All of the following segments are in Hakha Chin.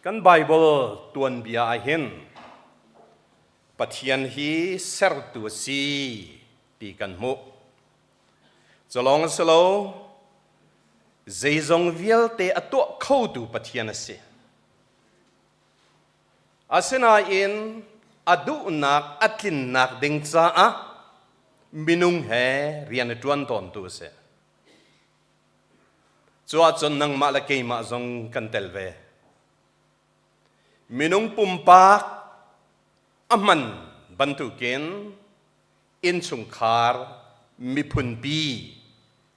Kan Baibal tuanbia ah hin Pathian hi sertu a si ti kan hmuh. Cu lawng a si lo, zeizong vialte a tuah khotu Pathian a si. Asinain a duhnak a tlinnak ding caah minung he rian a ṭuan tawntu a si. Cu ahcun nangmah le keimah zong kan tel ve. Minung pumpak a hman bantukin innchungkhar miphunpi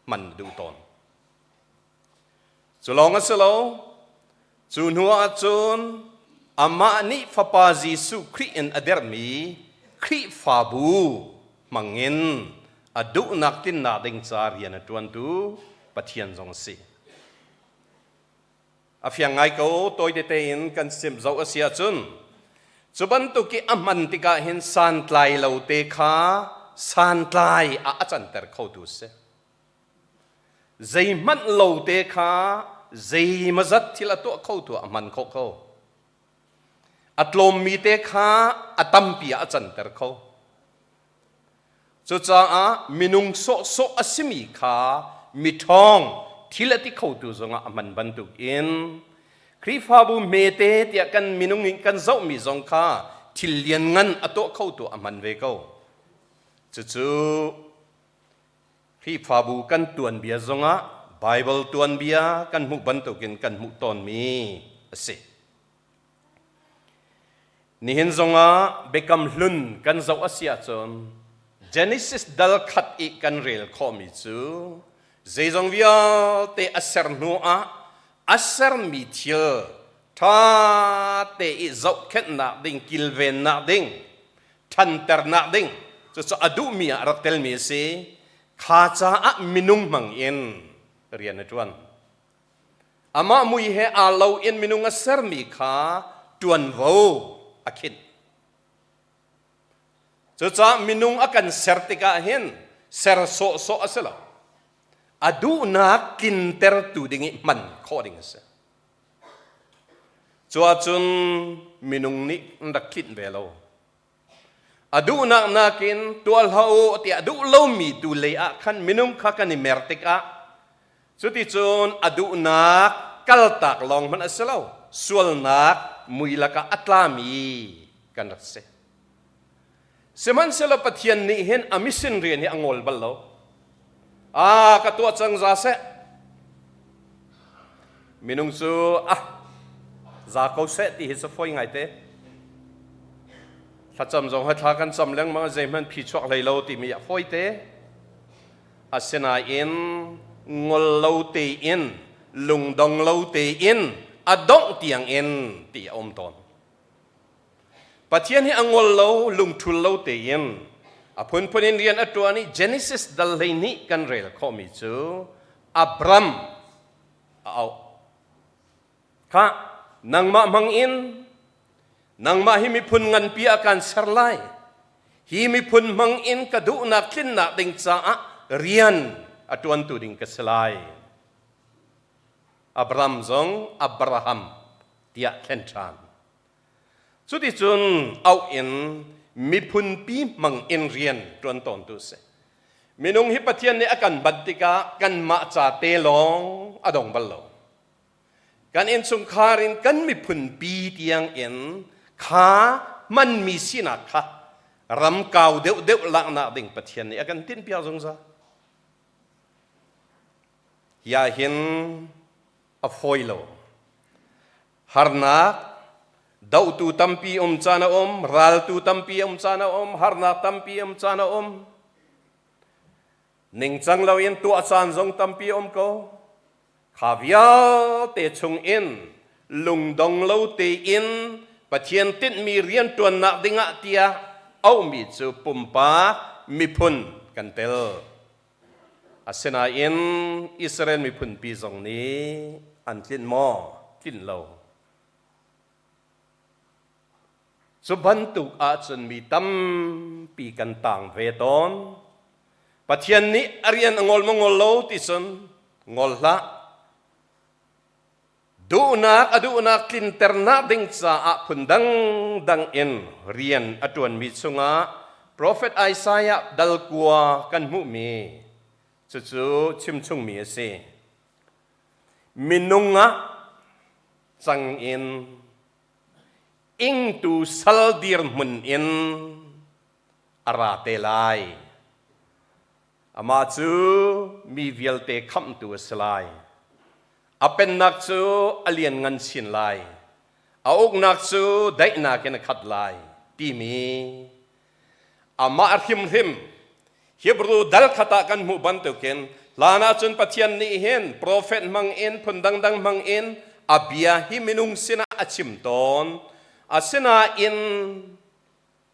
hman duh tawn. Cu lawng a si lo, cu hnu ahcun amah nih Fapa Jesuh Khrih in a dermi Khrihfabu hmangin a duhnak tlinnak ding ca rian a ṭuantu Pathian zong a si. A fiang ngai ko, tawi tete in kan sim zoh a si ahcun cu bantuk i a hman tikah hin santlai lo te kha santlai ah a canter khotu a si. Zeihmanh lo te kha zeimazat thil a tuah khotu ah a hman khawh ko. A tlawmmi te kha a tampi ah a canter kho. Cucaah minung sawhsawh a simi kha miṭhawng thil a ti khotu zongah a hman bantukin Khrihfabu hmete tiah kan minung in kan zohmi zong kha thil lianngan a tuah khotu a hman ve ko. Cucu Khrihfabu kan tuanbia zongah Baibal tuanbia kan hmuh bantukin kan hmuh tawnmi a si. Nihin zongah Biakam Hlun kan zoh a si ahcun Genesis dal khat i kan rel khawhmi cu zeizong vialte a ser hnu ah a sermi thil ṭha te i zohkhenhnak ding, kilvennak ding, ṭhanternak ding cucu a duhmi ah a rak telmi a si. Kha caah minung hmang in rian a ṭuan. Amah mui he aa lo in minung a sermi kha ṭuanvo a khinh. Cucaah minung a kan ser tikah hin ser sawhsawh a si lo. A duhnak tlintertu ding i hman khawh ding a si. Cu ahcun minung nih an rak tlinh ve lo. A duhnak nakin tuah hlah u tiah duh lomi tu lei ah khan minung kha kan i mer tikah cuticun a duhnak kaltak lawng hmanh a si lo, sualnak mui lakah a tlami kan rak si. Sihmanhsehlaw Pathian nih hin a mission rian hi a ngol bal lo. A ka tuah cang za seh. Minung cu ah za ko seh ti hi cu fawi ngai te. Thlacam zong ha thla kan cam lengmang zeihmanh phi chuak hlei lo timi a fawi te. Asinain ngol lo tein lungdong lo tein a dongh tiang in ti a um tawn. Pathian hi a ngol lo, lungṭhul lo tein a phunphun in rian a ṭuan i Genesis dal 12 kan rel khawhmi cu Abram a auh. Khah, nangmah hmang in nangmah hi miphun nganpi ah kaan ser lai. Hi miphun hmang in ka duhnak tlinnak ding caah rian a ṭuantu ding ka si lai. Abram zong Abraham tiah thlen ṭhan. Cuticun auh in miphunpi hmang in rian ṭuan tawntu a si. Minung hi Pathian nih a kan bat tikah kanmah ca te lawng a dong bal lo. Kan innchungkhar in kan miphunpi tiang in kha hmanmi sinak kha ram kau deuhdeuh laknak ding Pathian nih a kan tinhpiak zungzal. Hi ah hin a fawi lo. Harnak, dohtu tampi um caan a um, raltu tampi um caan a um, harnak tampi um caan a um. Ningcang loin tuah caan zong tampi um ko. Kha vialte chung in lungdong lo tein Pathian tinhmi rianṭuannak dingah tiah auhmi cu pumpak miphun kan tel. Asinain Israel miphunpi zong nih an tlinh maw? Tlinh lo. Cu bantuk ahcun mi tampi kan tang ve tawn. Pathian nih a rian a ngol maw ngol lo ti cun ngol hlah. Duhnak a duhnak tlinternak ding caah phun dangdang in rian a ṭuanmi chungah profet Isaiah dal kua kan hmuhmi cucu chimchungmi a si. Minung ah cang in ingtu sal dirhmun in a ra te lai. Amah cu mi vialte khamhtu a si lai. A pennak cu a lianngan chin lai. A uknak cu daihnak in a khat lai timi amah hrimhrim Hebrew dal khat ah kan hmuh bantukin hlan ahcun Pathian nih hin profet hmang in phun dangdang hmang in a bia hi minung sinah a chim tawn. Asinain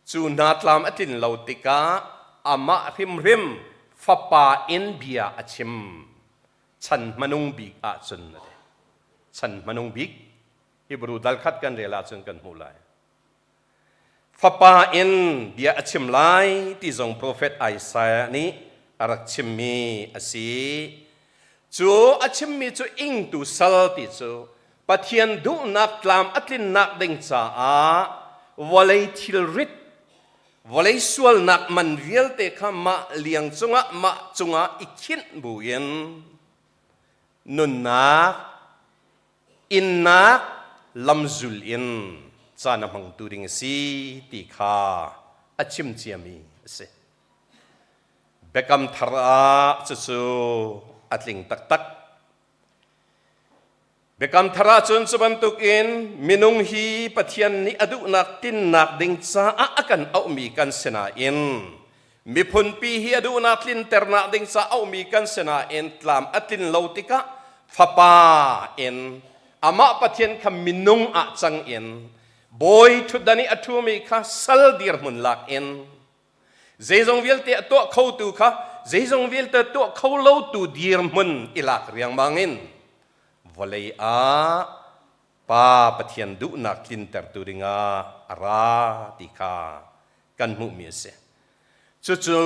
Cu hna tlam a tlin lo tikah amah hrimhrim fapa in bia a chim. Chan hmanung bik ahcun a ti. Chan hmanung bik Hebrew dal khat kan rel ahcun kan hmuh lai. Fapa in bia a chim lai ti zong profet Isaiah nih a rak chimmi a si. Cu a chimmi cu ingtu sal ti cu Pathian duhnak tlam a tlinnak ding caah vawlei thilrit, vawlei sualnak man vialte kha mah liang cungah mah cungah i khinh buin nunnak, innak lamzul in caan a hmangtu ding a si ti kha a chim ciami a si. Biakam thar ah cucu a tling taktak. Biakam thar ahcun cu bantukin minung hi Pathian nih a duhnak tinnak ding caah a kan auhmi kan si nain miphunpi hi a duhnak tlinternak ding caah auhmi kan si nain tlam a tlin lo tikah fapa in amah Pathian kha minung ah cang in bawi ṭhutdan i a ṭhumi kha sal dirhmun lak in Zeizong vialte a tuah khotu kha zeizong vialte tuah kho lotu dirhmun i lak riangmang in vawlei ah Pa Pathian duhnak tlintertu dingah a ra ti kha kan hmuhmi a si. Cucu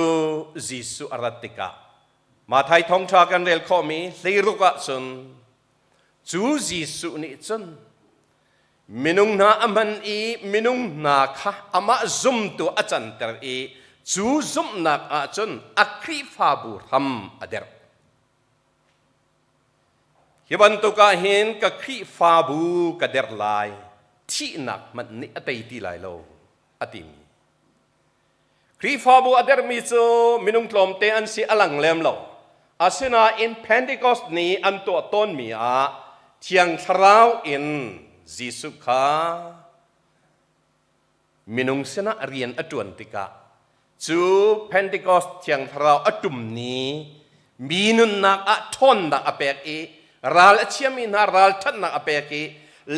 Jesuh a rat tikah Matthai thawngṭha kan rel khawhmi hleiruk ah cun cu Jesuh nih cun Minung hna a hman i minung hna kha amah zumtu a canter i cu zumhnak ah cun a Khrihfabu hram a derh. Hi bantuk ah hin ka Khrihfabu ka derh lai, thihnak hmanh nih a tei ti lai lo, a timi. Khrihfabu a derhmi cu minung tlawmte an si a lang lem lo. Asinain Pentecost ni an tuah tawnmi ah Thiang Thlarau in Jesuh kha minung sinah rian a ṭuan tikah cu Pentecost Thiang Thlarau a ṭum ni mi nunnak ah ṭhawnnak a pek i ral a chiami hna ralṭhatnak a pek i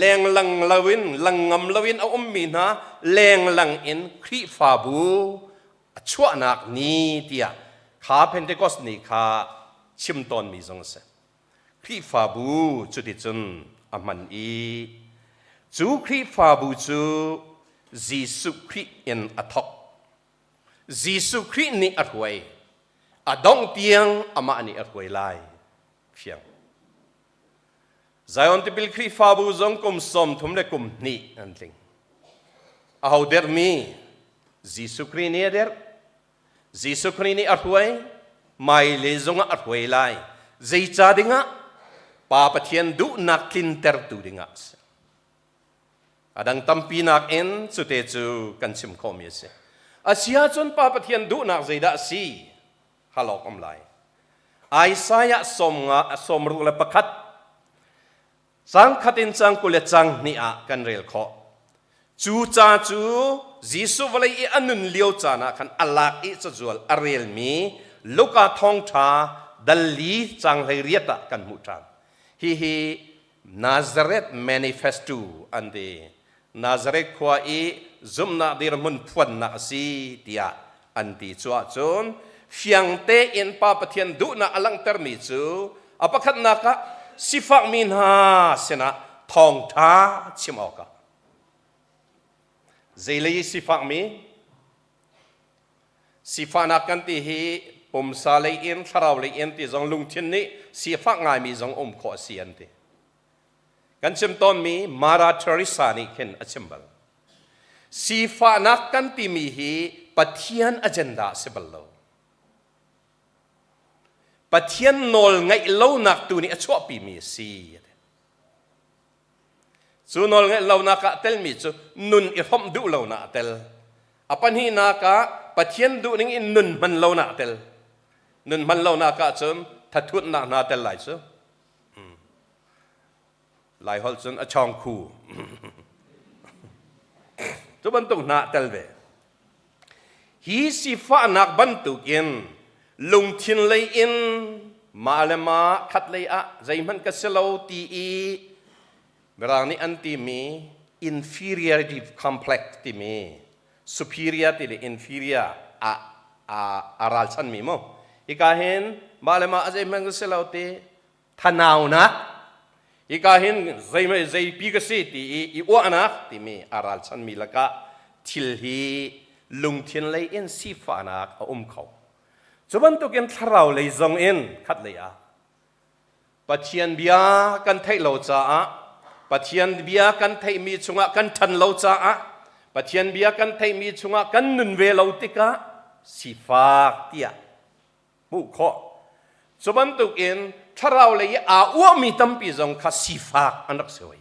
lenglang loin langngam loin a ummi hna lenglang in Khrihfabu a chuahnak ni tiah kha Pentecost ni kha chim tawnmi zong a si. Khrihfabu cuticun a hman i cu Khrihfabu cu Jesuh Khrih in a thawk. Jesuh Khrih nih a hruai. A dongh tiang amah nih a hruai lai. Fiang. Zion Tipil Khrihfabu zong kum 30 le kum hnih an tling. Aho dermi Jesuh Khrih nih a derh. Jesuh Khrih nih a hruai. Maile zongah a hruai lai. Zeica dingah? Pa Pathian duhnak tlintertu dingah a si. A dang tampi nakin cute cu kan chim khawhmi a si. A si ahcun Pa Pathian duhnak zeidah a si? Hal awk um lai. Isaiah 61 cang khat in cang 20 le cang hnih ah kan rel khawh. Cu ca cu Jesuh vawlei i a nun lio caan ah khan a lak i cazual a relmi Luka thawngṭha dal li cang 18 ah kan hmuh ṭhan. Hihi Nazareth Manifesto an ti. Nazareth khua i zumhnak dirhmun phuannak a si tiah an ti. Cu ahcun fiang tein Pa Pathian duhnak a langhtermi cu a pakhatnak ah sifakmi hna sinah thawngṭha chim awkah. Zeilei i sifakmi? Sifahnak kan ti hi pumsa lei in thlarau lei in ti zong lungthin nih sifak ngaimi zong um khawh a si an ti. Kan chim tawnmi Mara Teresa nih khin a chim bal. Sifahnak kan timi hi Pathian agenda a si bal lo. Pathian nawl ngaih lonak tu nih a chuahpimi a si. Cu nawl ngaih lonak ah telmi cu nun i hrawmh duh lonak a tel. A pahnihnak ah Pathian duhning in nun hman lonak a tel. Nun hman lonak ah cun thathutnak hna tel lai cu. Laiholh cun a chawng khu. Cu bantuk hna a tel ve. Hi sifahnak bantukin lungthin lei in mah le mah khat lei ah zeihmanh ka si lo ti i Mirang nih an timi inferiority complex timi superior ti le inferior a a a ralchanmi mu hika hin mah le mah a zeihmanh ka si lo ti thanaunak hika hin zei zeipi ka si ti i i uahnak timi a ralchanmi lakah thil hi lungthin lei in sifahnak a um kho. Cu bantukin thlarau lei zong in khat lei ah Pathian bia kan theih lo caah Pathian bia kan theihmi chungah kan ṭhan lo caah Pathian bia kan theihmi chungah kan nun ve lo tikah sifak tiah hmuh khawh. Cu bantukin thlarau lei i aa uahmi tampi zong kha sifak an rak si hoi.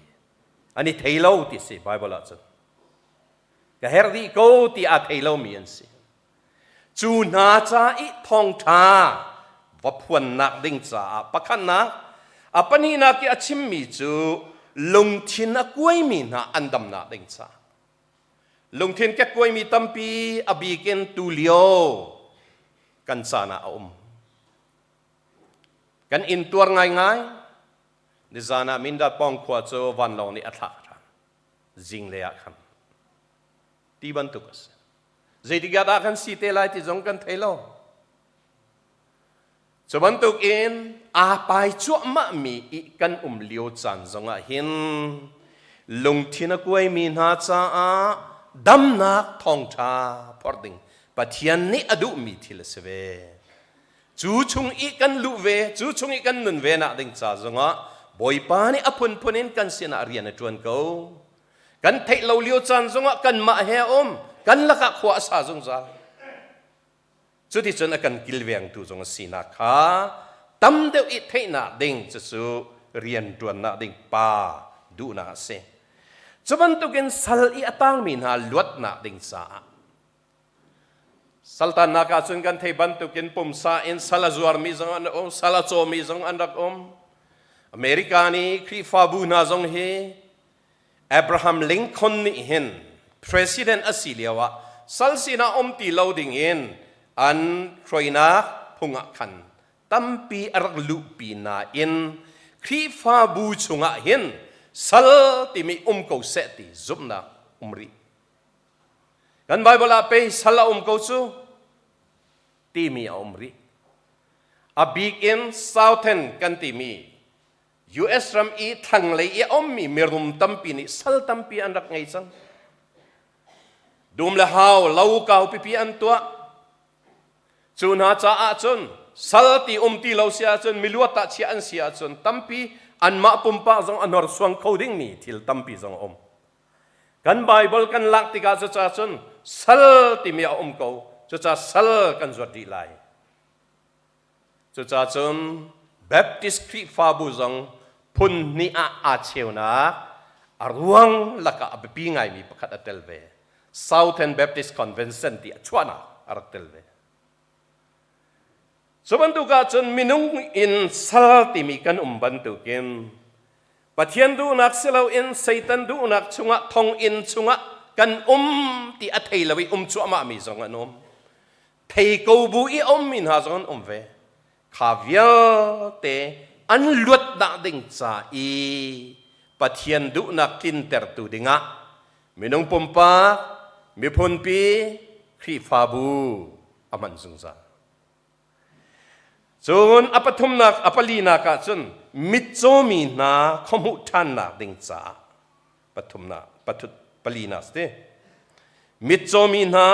An i thei lo ti si Bible ahcun. Ka herh dih ko ti aa thei lomi an si. Cu hna ca i thawngṭha va phuannak ding caah pakhatnak, a pahnihnak i a chimmi cu lungthin a kuaimi hna an damnak ding caah. Lungthin kekkuaimi tampi a bik in tulio kan caan ah a um. Kan intuar ngaingai. Nizan ah Mindat pawng khua cu vanlawng nih a thlak ṭhan. Zinglei ah khan. Ti bantuk a si. Zeitik ah dah kan si te lai ti zong kan thei lo. Cu bantukin aa pai cuahmahmi i kan um lio caan zongah hin lungthin a kuaimi hna caah damnak thawngṭha phorh ding Pathian nih a duhmi thil a si ve. Cu chung i kan luh ve, cu chung i kan nun ve nak ding ca zongah Bawipa nih a phunphun in kan sinah rian a ṭuan ko. Kan theih lo lio caan zongah kanmah he a um, kan lakah khua a sa zungzal. Cuticun a kan kilvengtu zong a sinak kha tam deuh i theihnak ding cucu rianṭuannak ding pa duhnak a si. Cu bantukin sal i a tangmi hna luatnak ding caah saltannak ahcun kan thei bantukin pumsa in sal a zuarmi zong an um, sal a cawmi zong an rak um. America nih Khrihfabu hna zong hi Abraham Lincoln nih hin president a si lio ah sal sinah um ti lo ding in an hruainak phung ah khan tampi a rak luhpi nain Khrihfabu chungah hin sal timi um ko seh ti zumhnak um rih. Kan Bible ah pei sal a um ko cu timi a um rih. A bik in Southern kan timi US ram i thlanglei i a ummi mirum tampi nih sal tampi an rak ngei cang. Dum le hau lo kau pipi an tuah. Cu hna caah cun sal ti um ti lo si ahcun miluat ah chiah an si ahcun tampi anmah pumpak zong a hnorsuang kho dingmi thil tampi zong a um. Kan Bible kan lak tikah cucaah cun sal timi a um ko. Cucaah sal kan zuat dih lai. Cucaah cun Baptist Khrihfabu zong phun hnih ah aa cheunak a ruang lakah a biapi ngaimi pakhat a tel ve. Southern Baptist Convention ti a chuahnak a rak tel ve. Cu bantuk ahcun minung in sal timi kan um bantukin Pathian duhnak si loin Satan duhnak chungah thonginn chungah kan um ti a thei lo i um cuahmahmi zong an um. Thei ko bu i a ummi hna zong an um ve. Kha vialte an luatnak ding ca i Pathian duhnak tlintertu dingah minung pumpak, miphunpi, Khrihfabu a hman zungzal. Cun a pathumnak, a palinak ah cun mitcawmi hna khuahmuh ṭhannak ding caah pathumnak pathut palinak si mitcawmi hna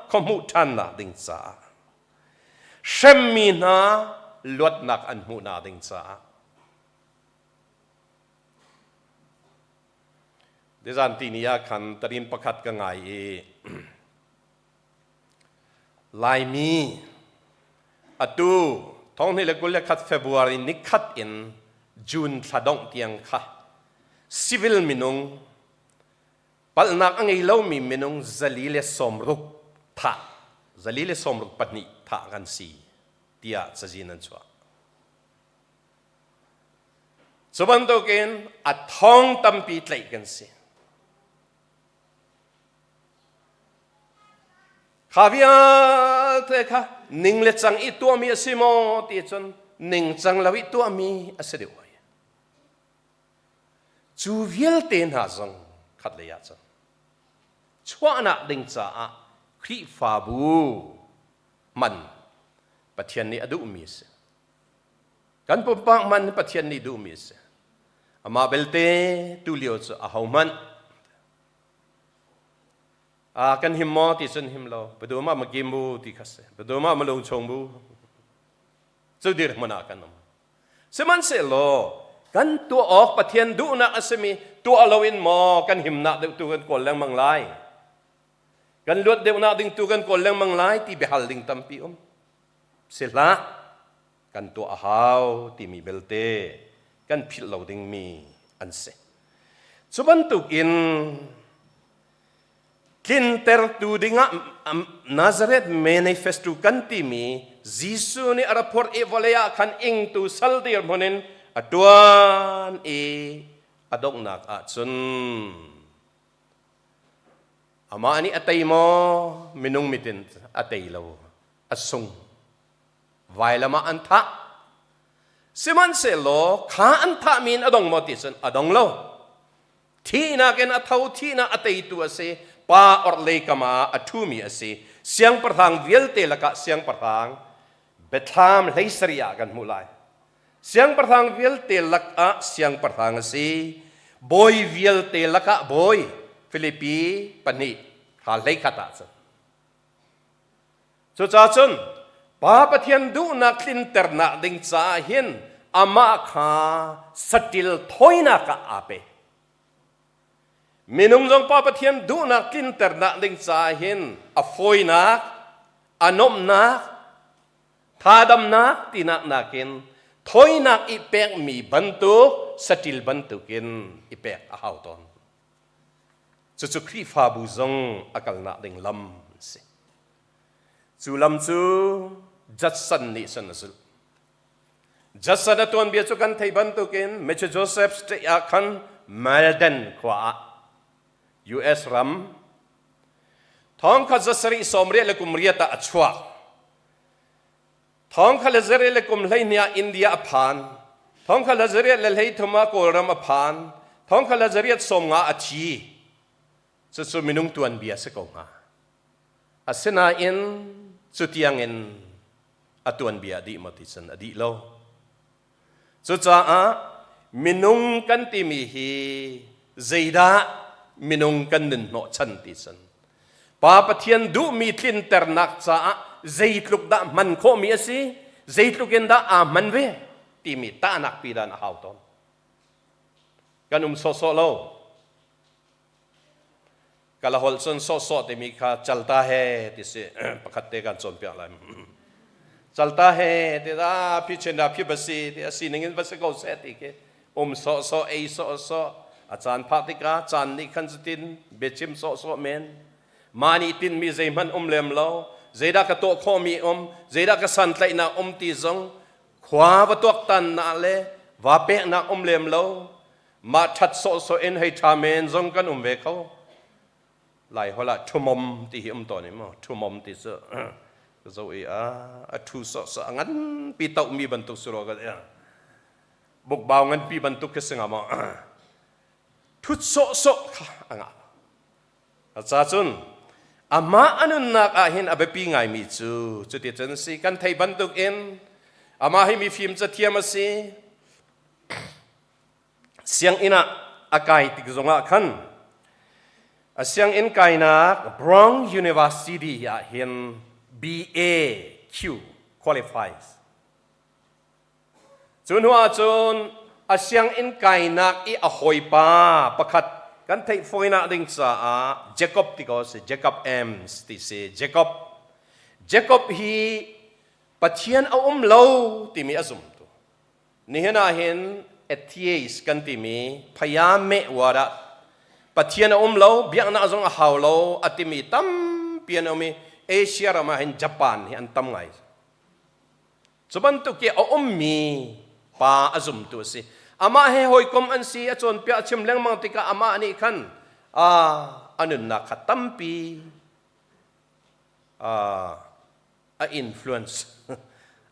khuahmuh ṭhannak ding caah hremmi hna luatnak an hmuhnak ding caah. Nizan tini ah khan tarin pakhat ka ngai i Laimi atu 2021 February nikhat in June thla dongh tiang kha civil minung palhnak a ngei lomi minung 460 thah 462 thah kan si tiah cazin an chuah. Cu bantukin a thong tampi tlaih kan si. Kha vialte kha ning le cang i tuahmi a si maw ti cun ningcang lo i tuahmi a si deuh hoi. Cu vialte hna zong khat lei ah cun chuahnak ding caah Khrihfabu man Pathian nih a duhmi a si. Kan pumpak man Pathian nih duhmi a si. Amah belte tulio cu ahohmanh a kan him maw ti cun him lo. Baduma ma kim bu ti kha si. Baduma ma lung chung bu. Cu dirhmun ah kan um. Sihmanhsehlaw kan tuah awk Pathian duhnak a simi tuah loin maw kan himnak deuh tu kan kawl lengmang lai. Kan luat deuhnak ding tu kan kawl lengmang lai ti biahal ding tampi um. Si hlah. Kan tuah a hau timi belte kan philh lo dingmi an si. Cu bantukin tlintertu dingah Nazareth Manifesto kan timi Jesuh nih a ra phorh i vawlei ah khan ingtu sal dirhmun in a ṭuan i a donghnak ahcun amah nih a tei maw minung mitin a tei lo a sung. Vailam ah an thah. Sihmanhsehlaw kha an thahmi in a dong maw ti cun a dong lo. Thihnak in a tho, thihnak a teitu a si, pa orhlei kam ah a ṭhumi a si. Siangpahrang vialte lakah siangpahrang Biathlam 17 ah kan hmuh lai. Siangpahrang vialte lakah siangpahrang a si. Bawi vialte lakah bawi. Filipi 2 hra 11 ah cun. Cucaah cun Pa Pathian duhnak tlinternak ding caah hin amah kha saṭil thawinak ah aa pe. Minung zong Pa Pathian duhnak tlinternak ding caah hin a fawinak, a nuamhnak, thadamnak tinak nakin thawinak i pekmi bantuk saṭil bantukin i pek a hau tawn. Cucu Khrihfabu zong a kalnak ding lam a si. Cu lam cu Judson nih cun a zulh. Judson a tuanbia cu kan theih bantukin Massachusetts state ah khan Malden khua ah US ram thongkhat 1898 ah a chuak. Thongkhat le zarih le kum 12 ah India a phan. Thongkhat le 13 ah Kawlram a phan. Thongkhat le 90 a thi. Cucu minung tuanbia si ko hnga. Asinain cu tiangin a tuanbia a dih maw ti cun a dih lo. Cucaah minung kan timi hi zeidah minung kan nun hnawhchan ti cun Pa Pathian duhmi tlinternak caah zeitluk dah hman khawhmi a si, zeitluk in dah aa hman ve timi tahnak pi dan a hau tawn. Kan um sawhsawh lo. Kala holh cun sawhsawh timi kha calta he ti si pakhat te kan cawnpiak lai. Calta he ti da phi chen da phi basi ti a sining in va si ko seh ti khi um sawhsawh ei sawhsawh a caan phak tikah caan nih khan cutin biachim sawhsawh men mah nih tinhmi zeihmanh um lem lo zeidah ka tuah khawhmi um zeidah ka santlaihnak um ti zong khua va tuaktannak le va peknak um lem lo mah ṭhat sawhsawh in hei ṭha men zong kan um ve kho lai holh ah ṭhumom ti hi um tawn i maw ṭhumom ti cu ka zoh i a a ṭhu sawhsawh a nganpi tohmi bantuk si rua ka bukbau nganpi bantuk khi si hnga maw ṭhut sawhsawh kha a ngah ca cun amah a nunnak ah hin a biapi ngaimi cu cuti cun si kan thei bantuk in amah hi mifim cathiam a si Sianginn ah a kai tik zongah khan a sianginn kainak Brown University ah hin BAQ qualifies. Cu hnu ahcun a sianginn kainak i a hawipa pakhat Kan theih fawinak ding caah Jacob ti ko si, Jacob Ames ti si. Jacob. Jacob hi Pathian a um lo timi a zumtu. Nihin ah hin atheist kan timi phayame word ah Pathian a um lo, biaknak zong a hau lo a timi tampi an um i Asia ram ah hin Japan hi an tam ngai. Cu bantuk i a ummi pa a zumtu a si. Amah he hawikom an si, a cawnpiak a chim lengmang tikah amah nih khan a nunnak kha tampi a influence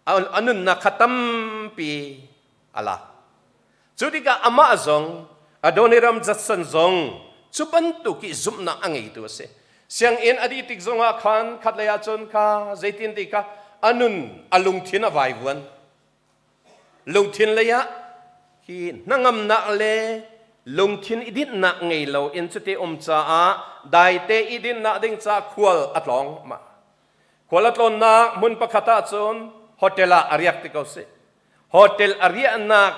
a nunnak kha tampi a lak. Cu tikah amah zong Adoniram Judson zong cu bantuk i zumhnak a ngeitu a si. Sianginn a dih tik zongah khan khatlei ah cun kha zeitin ti kha a nun a lungthin a vaivuan. Lungthin lei ah hi hnangamnak le lungthin i dinhnak ngei lo in cuti um caah daite i dinhnak ding ca khual a tlawng mah. Khual a tlawnnak hmun pakhat ah cun hotel ah a riak ti ko sih. Hotel a riahnak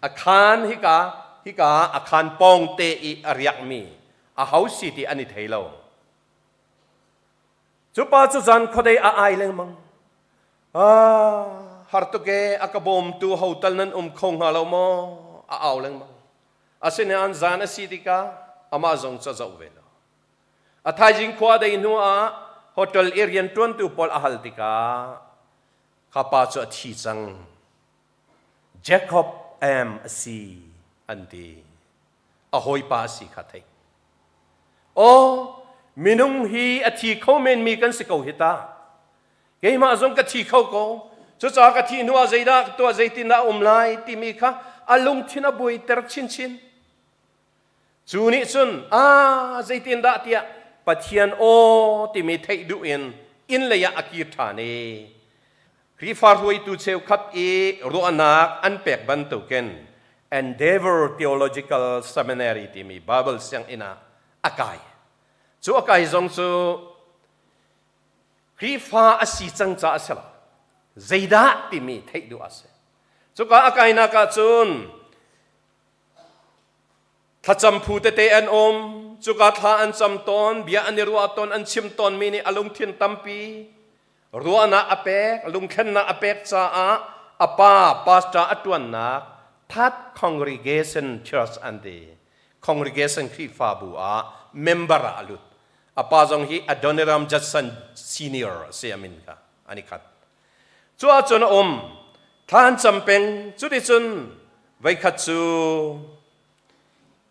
a khaan hika hika a khaan pawngte i a riakmi a ho si ti an i thei lo. Cu pa cu zan khuadei a ai lengmang. Ah, har tuk e, a ka bawmtu hotal nan um kho hnga lo maw? A au lengmang. Asinain zan a si tikah amah zong cu a zoh ve lo. A thaizing khua dei hnu ah hotel i rianṭuantu pawl a hal tikah kha pa cu a thi cang. Jacob M a si an ti. A hawipa a si kha theih. Aw, minung hi a thi kho menmi kan si ko hi ta. Keimah zong ka thi kho ko. Cucaah ka thih hnu ah zeidah ka tuah, zeitindah a um lai timi kha a lungthin a buaiter chinchin. Cu nih cun, aa zeitindah tiah Pathian aw timi theih duh in inn lei ah a kir ṭhan i Khrihfa hruaitu cheukhat i ruahnak an pek bantukin Endeavor Theological Seminary timi Bible sianginn ah a kai. Cu a kai zong cu Khrihfa a si cang caah a si lo. Zeidah timi theih duh a si. Cuka a kainak ah cun Thlacam phu tete an um, cuka thla an cam tawn, bia an i ruah tawn, an chim tawnmi nih a lungthin tampi ruahnak a pek, lungthlennak a pek caah a pa pastor a ṭuannak Third Congregation Church an ti. Congregation Khrihfabu ah member ah a lut. A pa zong hi Adoniram Judson Senior a si a min kha an i khat. Cu ahcun a um. Thla an cam peng. Cuticun voikhat cu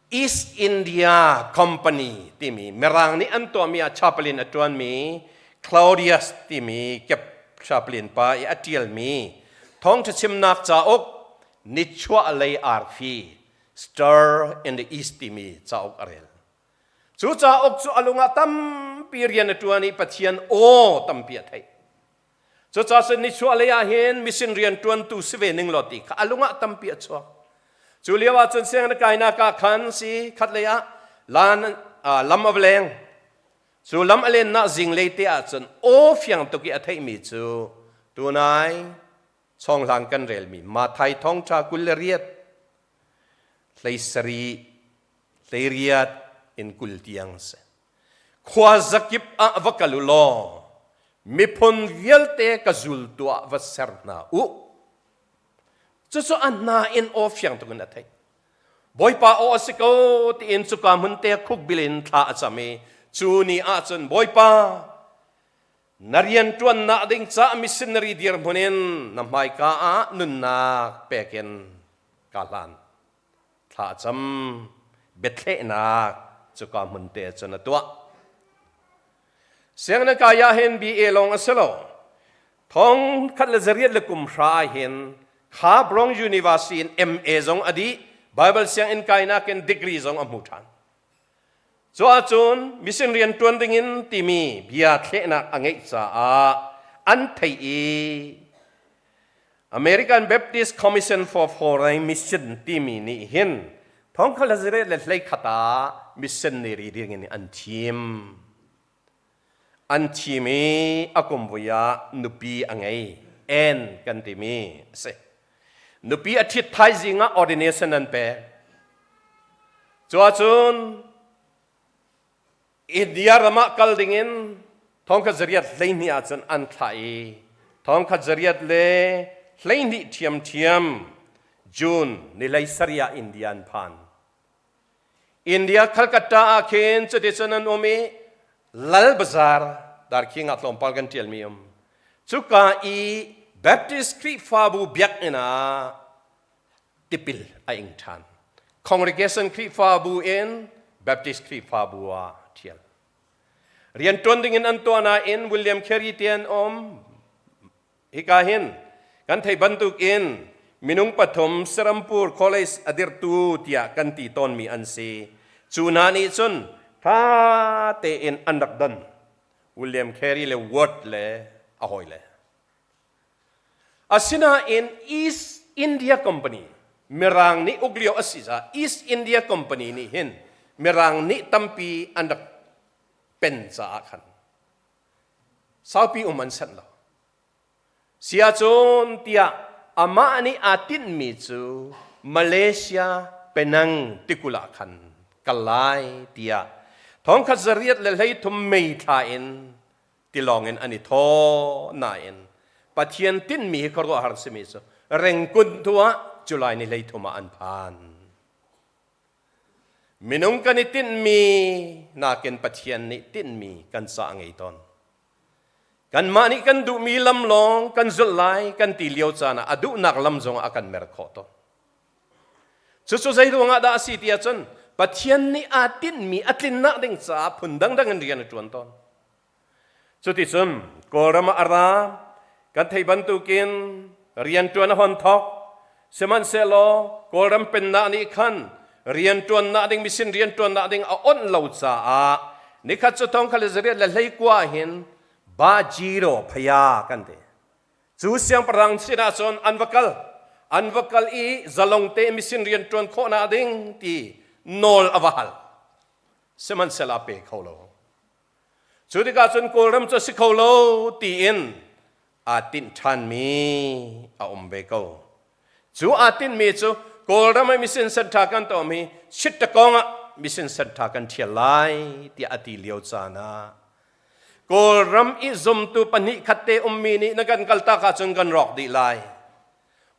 East India Company timi Mirang nih an tuahmi ah chaplain a ṭuanmi Claudius timi kep chaplain pa i a ṭialmi thawngṭha chimnak cauk Nichuah lei arfi Star in the East timi cauk a rel. Cu cauk cu a lung ah tampi rian a ṭuan i Pathian aw tampi a theih. Cucaah cun nichuah lei ah hin mission rian ṭuantu si ve ning law ti kha a lung ah tampi a chuak. Cu lio ah cun sianginn kainak ah khan si khat lei ah lan lam a va leng. Cu lam a lennak zinglei te ah cun aw fiang tuk i a theihmi cu tunai chawnghlang kan relmi Mathai thawngṭha 28 hleisarih hleiriat in 20 tiang a si. Khua zakip ah va kal u law miphun vialte ka zultu ah va ser hna u. Cucu a hna in aw fiang tuk in a theih. Bawipa aw a si ko tiin cuka hmun te khukbil in thla a cam i cu ni ah cun Bawipa na rian ṭuannak ding caah missionary dirhmun in na hmaika ah nunnak pek in ka hlan. Thla a cam. Biathlehnak cuka hmun te cun a tuah. Sianginn kai ah hin BA lawng a si lo. Thong khat le zariat le kum hra ah hin kha Brong University in MA zong a dih. Bible sianginn kainak in degree zong a hmu ṭhan. Cu ahcun mission rian ṭuan dingin timi bia thlehnak a ngeih caah an theih i American Baptist Commission for Foreign Mission timi nih hin thongkhat le zariat le 11 ah missionary ding in an thim. An thim i a kum vui ah nupi a ngei. Ann kan timi a si. Nupi a ṭhit thaizing ah ordination an pek. Cu ahcun India ram ah kal dingin 1912 ahcun an thlah i 1912 ṭhiamṭhiam June ni 17 ah India an phan. India Calcutta ah khin cuticun an um i Lal Bazar darkhing ah tlawmpal kan ṭialmi um. Cuka i Baptist Khrihfabu biakinn ah tipil a ing ṭhan. Congregation Khrihfabu in Baptist Khrihfabu ah ṭhial. Rian ṭuan ding in an tuah nain William Carey te an um. Hika hin kan theih bantuk in minung pathum Serampur College a dirhtu tiah kan ti tawnmi an si. Cu hna nih cun ṭha tein an rak don. William Carey le Ward le a hawile. Asinain East India Company Mirang nih uk lio a si caah East India Company nih hin Mirang nih tampi an rak pen caah khan saupi um an sanh lo. Si ahcun tiah amah nih aa tinhmi cu Malaysia Penang tikulh ah khan kal lai tiah 1933 May thla in tilawng in an i thaw nain Pathian tinhmi hi khuaruahhar simi cu Rengkun tu ah July ni 13 ah an phan. Minung kan i tinhmi nakin Pathian nih tinhmi kan ca a ngei tawn. Kanmah nih kan duhmi lam lawng kan zulh lai kan ti lio caan ah a duhnak lam zongah a kan mer khawh tawn. Cucu zei ruangah dah a si ti ahcun Pathian nih aa tinhmi a tlinnak ding caah phun dangdang in rian a ṭuan tawn. Cuticun Kawlram ah a ra, kan theih bantukin rianṭuan a hon thawk. Sihmanhsehlaw Kawlram pennak nih khan rianṭuannak ding misin rianṭuannak ding a onh lo caah nikhat cu 1929 hin Bajiro Phaya kan ti. Cu siangpahrang sinah cun an va kal. An va kal i zalong te misin rian ṭuan khawhnak ding ti nawl a va hal. Sihmanhsehlaw a pe kho lo. Cu tikah cun Kawlram cu a si kho lo tiin aa tinh ṭhanmi a um ve ko. Cu aa tinhmi cu Kawlram ah mission center kan tuahmi hi Chittagong ah mission center kan ṭhial lai tiah a ti lio caan ah Kawlram i zumtu pahnih khat te ummi nih na kan kaltak ahcun kan rawk dih lai.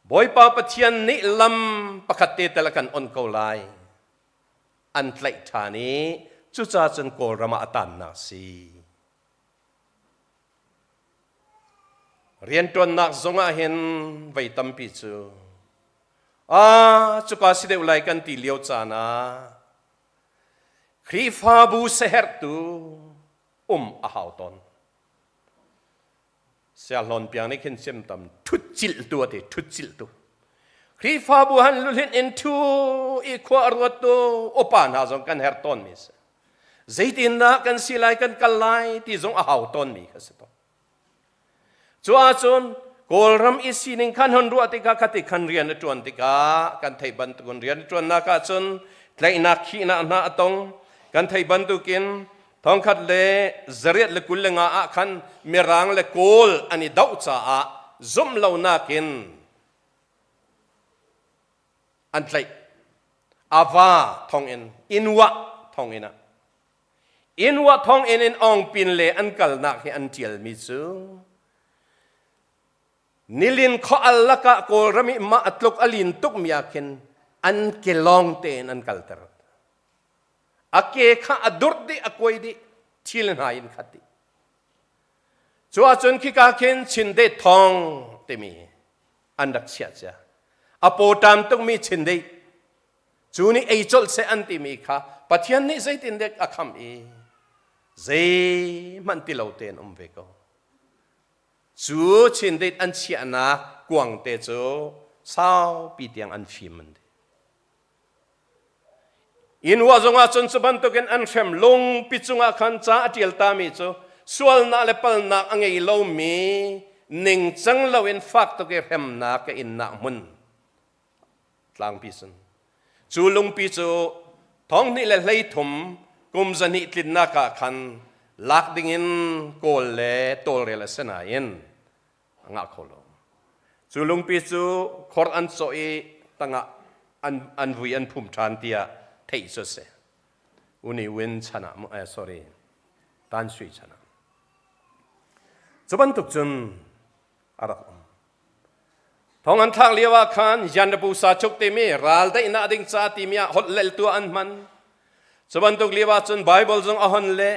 Bawipa Pathian nih lam pakhat te tal a kan on ko lai. An tlaih ṭhan i cucaah cun Kawlram ah a tannak si. Rianṭuannak zong ah hin vei tampi cu ah cuka si deuh lai kan ti lio caan ah Khrihfabu saherhtu um a hau tawn. Siahlawn piang nih khin sim tam ṭhutcilhtu a ti ṭhutcilhtu. Khrihfabu han luhlinh in ṭhu i khua a ruattu upa hna zong kan herh tawnmi a si. Zeitindah kan si lai kan kal lai ti zong a hau tawnmi kha si tawn. Cu ahcun Kawlram i sining khan hon ruah tikah khati khan rian a ṭuan tikah kan theih bantukin rian a ṭuannak ahcun tlaihnak khihnak hna a tong. Kan theih bantukin 1925 ah khan Mirang le Kawl an i doh caah zumh lonak in an tlaih. Ava thonginn, Inwa thonginn ah. Inwa thonginn in Ongpin le an kalnak hi an ṭialmi cu nilin khual lakah Kawlram i mah a tluk a lin tukmi ah khin an ke lawng tein an kalter. A ke kha a durh dih, a kuai dih, thil hna in khat dih. Cu ahcun khika khin Chindet thong timi an rak chiah cia. A pawṭam tukmi Chindeih cu nih ei colh seh an timi kha Pathian nih zeitindek a kham i zeihmanh ti lo tein um ve ko. Cu Chindeih an chiahnak kuang te cu saupi tiang an fim an ti. Inn hua zongah cun cu bantukin an hrem lungpi cungah khan ca a ṭial tami cu sualnak le palnak a ngei lomi ningcang loin fak tuk i hremnak ka innak hmun tlangpi sun cu lungpi cu 2013 kum 200 tlinnak ah khan lak dingin kawl le tawlrel a si nain a ngah kho lo. Cu lungpi cu khor an cawh i tangah an, an vui an phum ṭhan tiah theih cu a si. U Ne Win chan ah sorry Tan Sui chan ah. Cu bantuk cun a rak um. Thong an thlak lio ah khan Yanrapu Sachuk timi ral daihnak ding ca timi ah holh leltu an hman. Cu bantuk lio ah cun Bible zong a hon le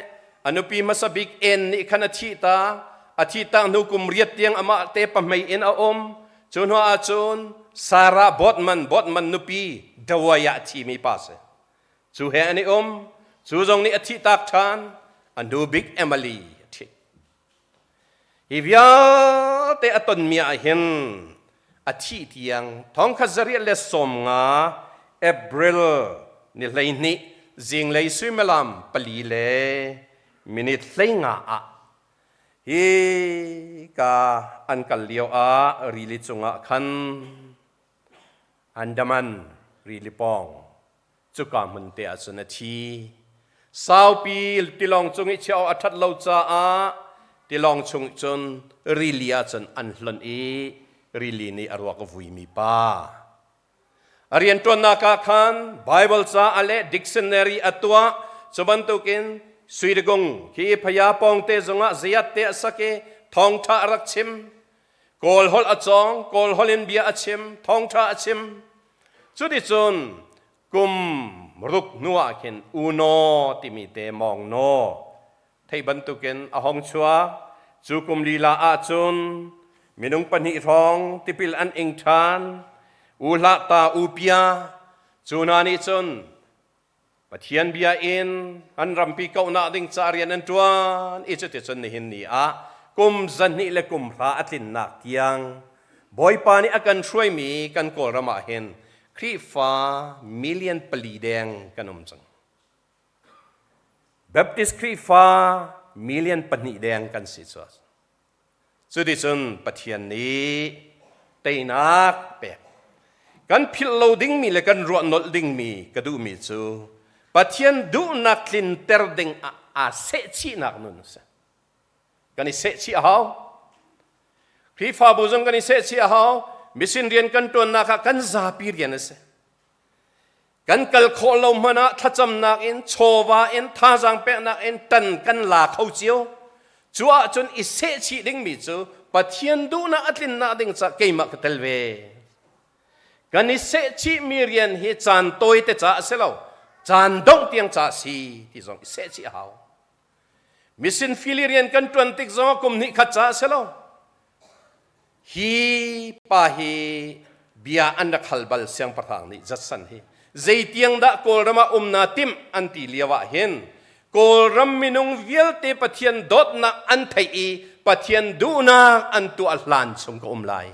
a nupi hmasa bik En nih khan a thih ta. A thih tak hnu kum riat tiang amah te pahmei in a um. Cu hnu ah cun Sarah Botman Botman nupi Dawai ah a thimi pa si. Cu he an i um. Cu zong nih a thih tak ṭhan. A nu bik Emily a ṭhit. Hi vialte a tonmi ah hin a thih tiang 1850 April ni 12 zinglei suimilam 4 le minute 15 ah hi ka an kal lio ah rili cungah khan Andaman rili pawng Cuka hmun te ah cun a thi. Saupi tilawng cung i chiah awk a ṭhat lo caah tilawng chung cun rili ah cun an hlonh i rili nih a ruak a vuimi pa. A rianṭuannak ah khan Baibal ca a leh, dictionary a tuah. Cu bantukin Suidagung khi phaya pawngte zongah zayat te a sak i thawngṭha a rak chim. Kawl holh a cawng, Kawl holh in bia a chim, thawngṭha a chim. Cuticun kum ruk hnuah khin Uno timi te Mawng Naw thei bantukin a hong chuak. Cu kum lila ahcun minung pahnih hrawng tipil an ing ṭhan. U Hlah Ta U Pia cu hna nih cun Pathian bia in an rampi kauhnak ding ca rian an ṭuan i cuticun nihin ni ah kum zahnih le kum hra a tlinnak tiang Bawipa nih a kan hruaimi kan Kawlram ah hin Khrihfa million 4 deng kan um cang. Baptist Khrihfa million 2 deng kan si cu. Cuticun Pathian nih teinak pek. Kan philh lo dingmi le kan ruah nolh dingmi ka duhmi cu Pathian duhnak tlinter ding ah aa sehchihnak nun a si. Kan i sehchih a hau. Khrihfabu zong kan i sehchih a hau. Mission rian kan ṭuannak ah kan zapi rian a si. Kan kal khawh lo hmanh ah thlacamnak in, chawva in, thazaang peknak in tan kan la kho cio. Cu ahcun i sehchih dingmi cu Pathian duhnak a tlinnak ding ca keimah ka tel ve. Kan i sehchihmi rian hi caan tawite ca a si lo, caan dongh tiang ca a si ti zong i sehchih a hau. Mission fili rian kan ṭuan tik zongah kum hnih khat ca a si lo. Hi pa hi bia an rak hal bal siangpahrang nih Judson hi zeitiang dah Kawlram ah um naa timh an ti lio ah hin Kawlram minung vialte Pathian dawtnak an theih i Pathian duhnak an tuah hlan chung ka um lai.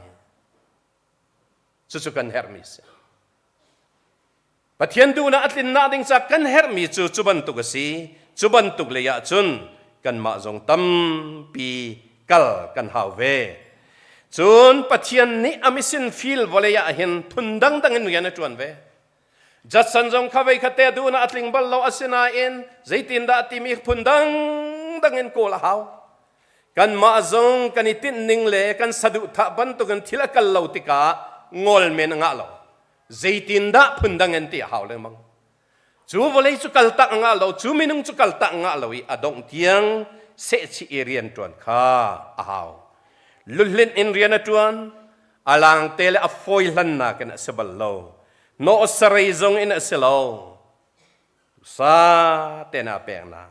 Cucu kan herhmi si. Pathian duhnak a tlinnak ding ca kan herhmi cu cu bantuk a si. Cu bantuk lei ah cun kanmah zong tampi kal kan hau ve. Cun Pathian nih a mission field vawlei ah hin phun dangdang in rian a ṭuan ve. Judson zong kha vei khat te duhnak a tling bal lo asinain zeitindah timi phun dangdang in kawl a hau. Kanmah zong kan i tinh ning le kan saduhthah bantukin thil a kal lo tikah ngol men a ngah lo. Zeitindah phundang in ti a hau lengmang. Cu vawlei cu kaltak a ngah lo, cu minung cu kaltak a ngah lo i a dongh tiang sehchih i rian ṭuan kha a hau. Luhlinh in rian a ṭuan, a langte le a fawi hlannak in a si bal lo. Nawh sarei zong in a si lo. Sa ten aa peknak.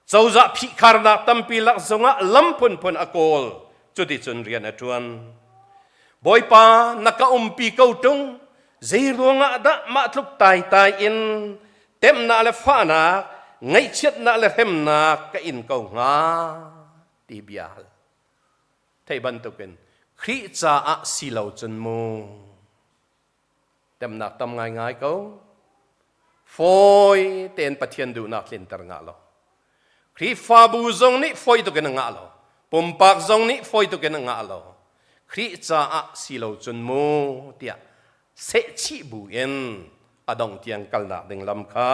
Cozah phihkharnak tampi lak zongah lam phunphun a kawl. Cuticun rian a ṭuan. Bawipa, na ka umpi ko ṭung. Zei ruangah dah mah tluk taitai in temnak le fahnak, ngaihchiatnak le hremnak ka in ko hnga? Ti bia hal. Theih bantukin Khrih caah si lo cun mu. Temnak tam ngaingai ko. Fawi tein Pathian duhnak tlinter ngah lo. Khrihfabu zong nih fawi tuk in a ngah lo. Pumpak zong nih fawi tuk in a ngah lo. Khrih caah si lo cun mu tiah sehchih bu in a dong tiang kalnak ding lam kha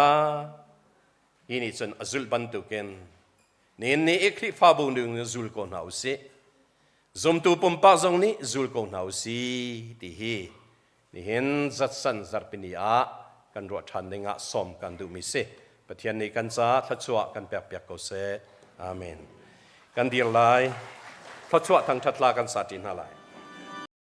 hi nih cun a zulh bantukin nihin ni i Khrihfabu ning zul ko hna usih. Zumtu pumpak zong nih zul ko hna usih ti hi nihin zatsan zarhpini ah kan ruah ṭhan ding ah sawm kan duhmi si. Pathian nih kan caah thluachuah kan pekpiak ko seh. Amen. Kan dir lai. Thluachuah thangṭhat hla kan sa ṭi hna lai.